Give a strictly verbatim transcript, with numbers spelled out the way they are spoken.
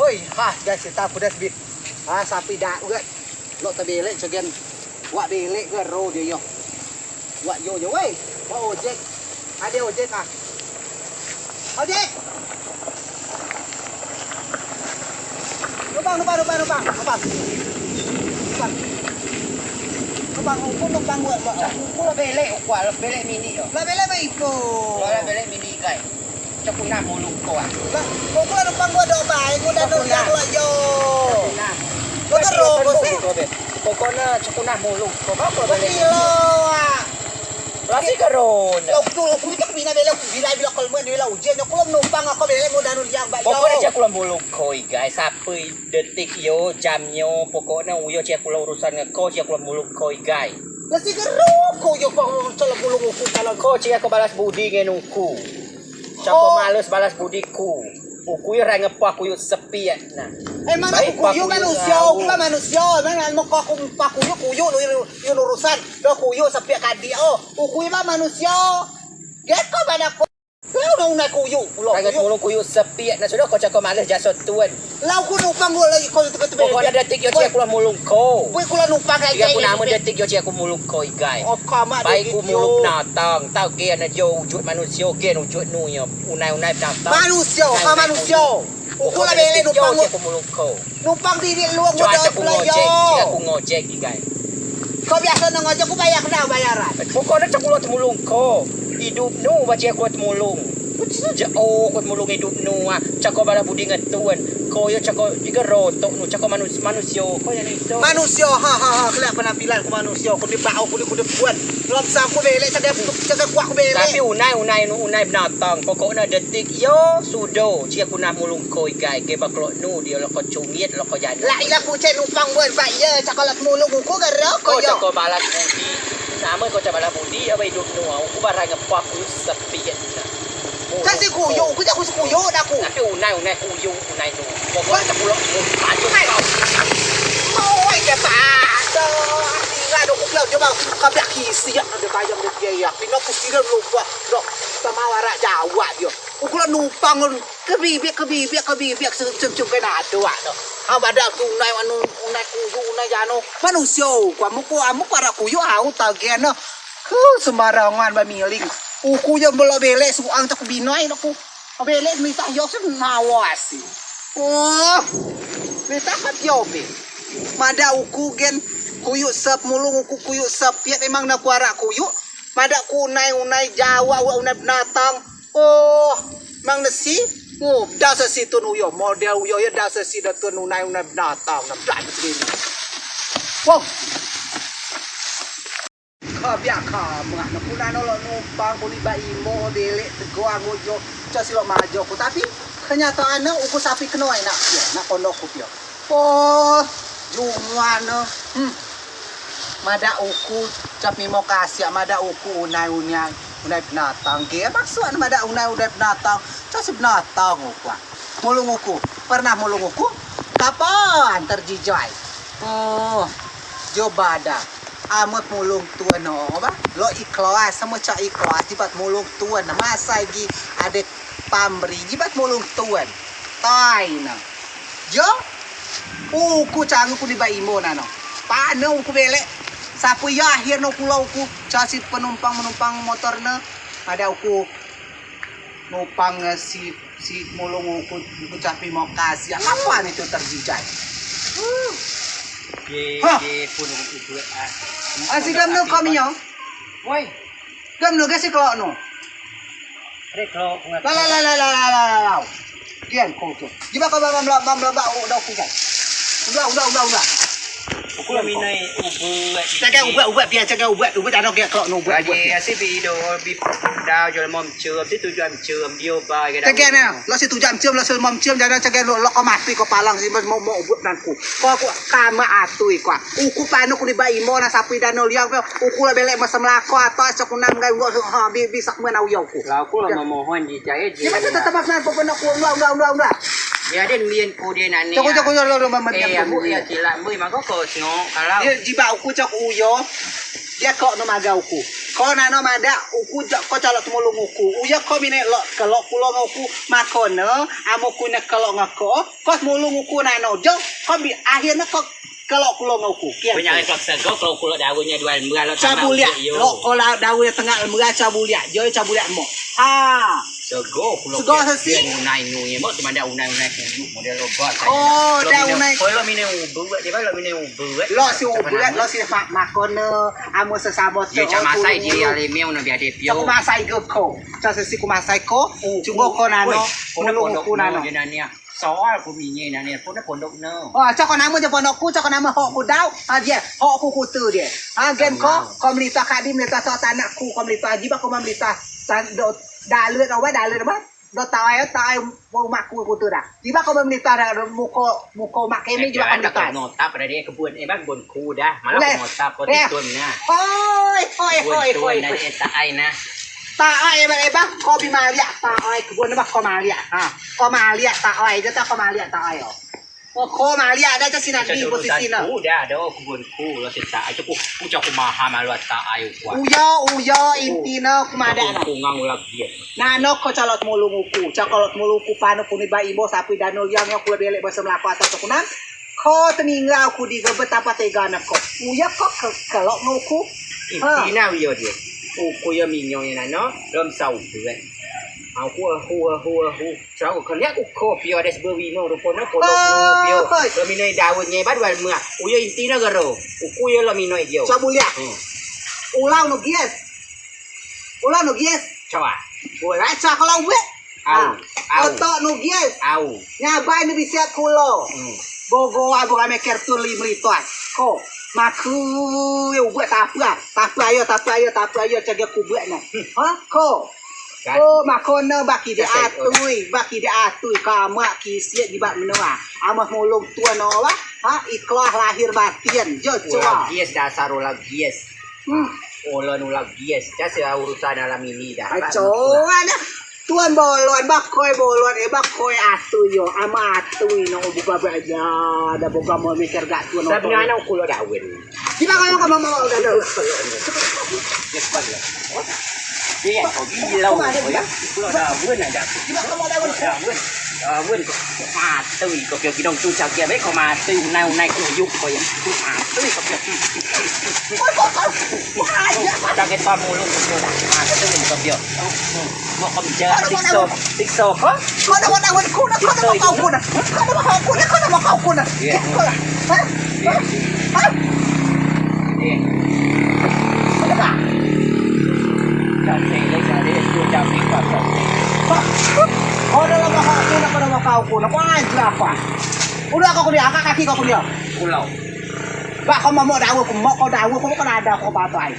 Oi, ha, guys, kita pedas bit. Ha, sapi dak urat. Lok tebelek coa gen. Wak belek ke ro dio yo. Wak yo je, woi. Wak ojek. Ade ojek ah. Ojek. Numpang, numpang, numpang, numpang, numpang. Numpang. Numpang, uku numpang buat, buat. Uku lah belek, uku lah belek mini yo. Lah belek apa ipo? Lah belek mini, guys. Coa ku nah mulung ko ah. Lah, uku lah numpang buat dok bae, ku dah nuliang lah yo. Nah. Lo kan ro, bos. Pokokne coa ku nah mulung ko, apa belek? Kilo ah. Lah si karo ne. Lah, uku, uku tak bina belek, uku bila, bila kelmen, bila ujen, uku lah numpang, uku belek, mu dah nuliang, bae yo. Pokokne coa ku lah mulung ko, guys, sapei detik yo, jam yo, pokokne uyo coa ku lah urusan ngen ko, coa ku lah mulung ko, guys. Lah si karo ko yo, ko coa lah mulung uku, kalau ko coa ku balas budi ngen uku. Coa ku males balas budi ku. Uku yo rai ngepoh kuyuk sepiak nah. Emang uku yo manusio, uku lah manusio. Emang nak mekoh ku mepoh kuyuk, kuyuk lu, lu, lu urusan. Dah kuyuk sepiak kadi o. Uku yo manusio. Geko bana ko. Lah, unai kuyuk pulo. Rai ngepoh mulung kuyuk sepiak nah, sudo ko coa ku males jaso tun. Lah, uku numpang gua lagi ko tebel-tebel. Pokokne detik yo coa ku lah mulung ko. Bui ku lah numpang. Coa ku nah, amen detik yo coa ku mulung ko, igai. Bae ku mulung binatang. Tau gen ajo ujut manusio, gen ujut nu yo. Unai-unai binatang. Manusio, ha, manusio. Uku lah belek numpang. Coa ku mulung ko. Numpang diri lu. Coa ku ngojek, coa ku ngojek, igai. Ko biaso ne ngojek, ku bayar dah bayaran. Pokokne coa ku lah temulung ko. Idup nu ba coa ku lah temulung. Ku coa o ku temulung idup nu ah. Coa ku balas budi ngen tun. Ko yo coa ku digerotok nu, coa ku manus-, manusio. Ko yo ni so. Manusio, ha, ha, ha, keliak penampilan ku manusio. Ku di bau, ku di, ku di kuat. Lom sa ku belek, coa ku, coa ku kuat ku belek. Tapi unai, unai nu, unai binatang. Pokokne detik yo sudo, coa ku nah mulung ko, igai, ke ba kelok nu dio lok ko cungit, lok ko jano. Lah, ilah ku cek numpang buat bae yo, coa ku lah temulung uku gero ko yo. Coa ku balas budi. Namen ko coa balas budi, abai idup nu, uku ba rai ngepoh kuyuk sepiak nah. Coa si kuyuk, uku coa ku si kuyuk dah ku. Tapi unai, unai kuyuk, unai nu. Pokokne coa ku lah mulung ko. Oi, ke pa. Ingat dong, ku bilang coba, kabeh kisi yo, ade bayang dio yo. Pino ku sira lupa, dok. Sama warak jawab dio. Uku lah numpang, kebibik, kebibik, kebibik, seum-seum, kan ade wak ne. Ha, badak tu unai, anu, unai kuyuk, unai jano. Manusio, ku amen, ku amen, ku arak kuyuk, au, tau gen ne. Huh, sembarangan ba miling. Uku yo belok belek, suang coa ku binoi, ku. Belek, mita yo, sen nawas si. Oh, mita kat yo, be. Madeak uku gen, kuyuk sep mulung, uku kuyuk sep, yo, emang ne ku arak kuyuk. Madeak ku unai, unai jawab, unai binatang. Oh, mang nesi. Oh, dasar si tun uyo, model uyo yo dasar si da tun unai, unai binatang, nah, dah begini. Wong. Kabiak kamak, nak ku nano lok numpang, ku ni ba imo, belek, tego, ango jo, coa si lok majo ku. Tapi, kenyataan ne, uku sapi keno enak pio, nak kondo ku pio. Oh, jumua ne. Hmm. Madeak uku, coa mimo kasiak, madeak uku unai, unai, unai binatang. Ge, maksud madeak unai, unai binatang. Coa si binatang uku ah. Mulung uku, pernah mulung uku? Kapan terjijai? Oh, jo badak. Amen mulung tun o, ba? Lok ikhlas, samo coa ikhlas, jibeak mulung tun. Masai gi ade pamrih, jibeak mulung tun. Tai ne. Jo, uku cangu ku ni ba imo nano. Pane uku belek. Sapei yo akhir ne kulo uku. Coa si penumpang menumpang motor ne. Madeak uku numpang, eh, si, si mulung uku, uku coa mimo kasiak. Kapan itu terjijai? Huh. Ye, ye pun uku buat ah. Ah, si gam nu kami yo. Woi. Gam nu, gasi kelok nu. Rek kelok. La, la, la. Kian ko tu. Jibeak ko ba, ba, ba, ba, ba, udah ku kan. Udah, udah, udah, udah. Uku lah minoi ubat. Cagai ubat, ubat, biar cagai ubat, ubat, ano kian kelok nu, ubat, ubat. Aje, asi bi do, bi dau, jual mom cium, si tujuan cium, dio ba, Cagai ne, lok si tujuan cium, lok si mom cium, jano cagai lok, lok ko mati ko palang si, mau, mau ubat nan ku. Ko, ko, kama atui ko. Uku pane ku ni ba imo na sapei dano liang pe, uku lah belek mesem lako atau coa ku nam gai uku, ha, bi, bi sak men au yo ku. Lah, uku lah memohon ji cai ji. Jibeak tetep makna pepenak ku, ulah, ulah, ulah, ulah. Dia ade mbin ku dia nani. Coa ku, coa ku, coa ku, coa ku, coa ku. Eh, ambu ya kilak, ambu, mako ko sengok, kalau. Dia jibeak uku coa ku uyo. Dia kok no maga uku. Ko nano madeak uku, jok ko coa lok temulung uku. Uyo ko minoi lok kelok kulo ngen uku, mako ne, amen uku ne kelok ngen ko, ko temulung uku nano. Jok ko bi akhir ne ko kelok kulo ngen uku. Kian. Punya kelok sego, kelok kulo daun nyo duai lembah lok. Coa buliak. Lok ko daun nyo tengah lembah, coa buliak. Jok coa buliak mo. Ha. Sego kulo. Sego sesi. Unai nu ye mo, tu madeak unai-unai kuyuk model lok. Oh, dah unai. Ko lok minoi ubeak, dia lok minoi ubeak. Lok si ubeak, lok si mak makon ne. Amen sesamo. Ye, coa masai diri ale meo ne biar dia pio. Coa ku masai ge ko. Coa sesi ku masai ko. Cubo ko nano. Pondok ku nano. Soal ku minye nano, pondok pondok ne. Oh, coa ko namo je pondok ku, coa ko namo hok ku dau. Ha, dia hok ku kute dia. Ha, gen ko, ko melita kadi, melita tok tanak ku, ko melita jibeak ko melita. Dalet awai, dalet awai. Do taai, taai umeak ku kute dah. Jibeak ko melita dah, muko, muko umeak keme jibeak ko melita. Nota pada dia kebun, eh, bang, kebun ku dah. Malah nota ko titun nah. Hoi, hoi, hoi, hoi. Taai nah. Taai, eh, bang, eh, bang, ko bi maliak taai kebun, bang, ko maliak. Ha, ko maliak taai, dia tak ko maliak taai, oh. Oh, ko maliak dah, cak sinan di posisi ne. Udah, ada kebun ku, lah cerita. Aja ku, ku cak ku maham, malu taai ku. Uyo, uyo, inti ne ku madeak ne. Ku ngang ulah dia. Nano ko coa lok temulung uku, coa ko lok temulung uku panu kunei ba imbo sapei dano liang nyo kulo belek bahasa Melaka atau sekunan. Ko teninggau ku di gebet apa tega ne ko. Uyo ko ke-, kelok ngen uku. Ha. Inti ne uyo dia. Uku yo minyo ye nano, lom sau tu kan. Aku, aku, aku, aku. Coa ko keliak uku pio ades bewino rupo ne pondok ne pio. Lok minoi daun nye ba duai lembah. Uyo inti ne gero. Uku yo lok minoi dio. Coa buliak. Hmm. Ulau no gies. Ulau no gies. Coa. Ulau coa ko lau buek. Au. Au. Otok no gies. Au. Nyabai ne bisiak kulo. Hmm. Bogo ai bogo meker tun li melitoan. Ko. Maku yo buek tapea. Tapea yo, tapea yo, tapea yo, cak ge ku buek ne. Hmm. Ha? Ko. Ko, mako ne bak ide atui, bak ide atui, kamak kisiak jibeak menoa. Amen mulung tuan olah, ha, ikhlas lahir batin, jo coa. Ulah gies dasar ulah gies. Hmm. Ulun ulah gies, dah se urusan alam ini dah. Coa dah. Tuan bolon, bak koi bolon, eh, bak koi atui yo, amen atui no, buka baja, dah buka mau mikir gak tuan. Sebenarnya aku lo daun. Jibeak ko mamo, mamo, udah, udah. Dia ko gilo ko ya. Pulo daun aja. Jibeak ko mamo daun. Daun. Daun ko matei ko pio gidong tu cak dia be ko matei unai unai kuyuk ko ya. Matei ko pio. Cak kita mulung ko pio. Matei ko pio. Mau kerja siksa, siksa ko? Ko nak mau tahu ko nak, ko nak mau kau ko nak. Ko nak mau kau ko nak, ko nak mau kau ko nak. Iya. Ko nak. Hah? Hah? Hah? Iya. Ko nak. Capek, capek, capek, capek. Hah? Ko nak mau kau ko nak, ko nak mau kau ko nak. Wah, jelapa. Udah kau kuliah, angkat kaki kau kuliah. Pulau. Bak kau mau mau dawa, kau mau kau dawa, kau kan ada kau batai.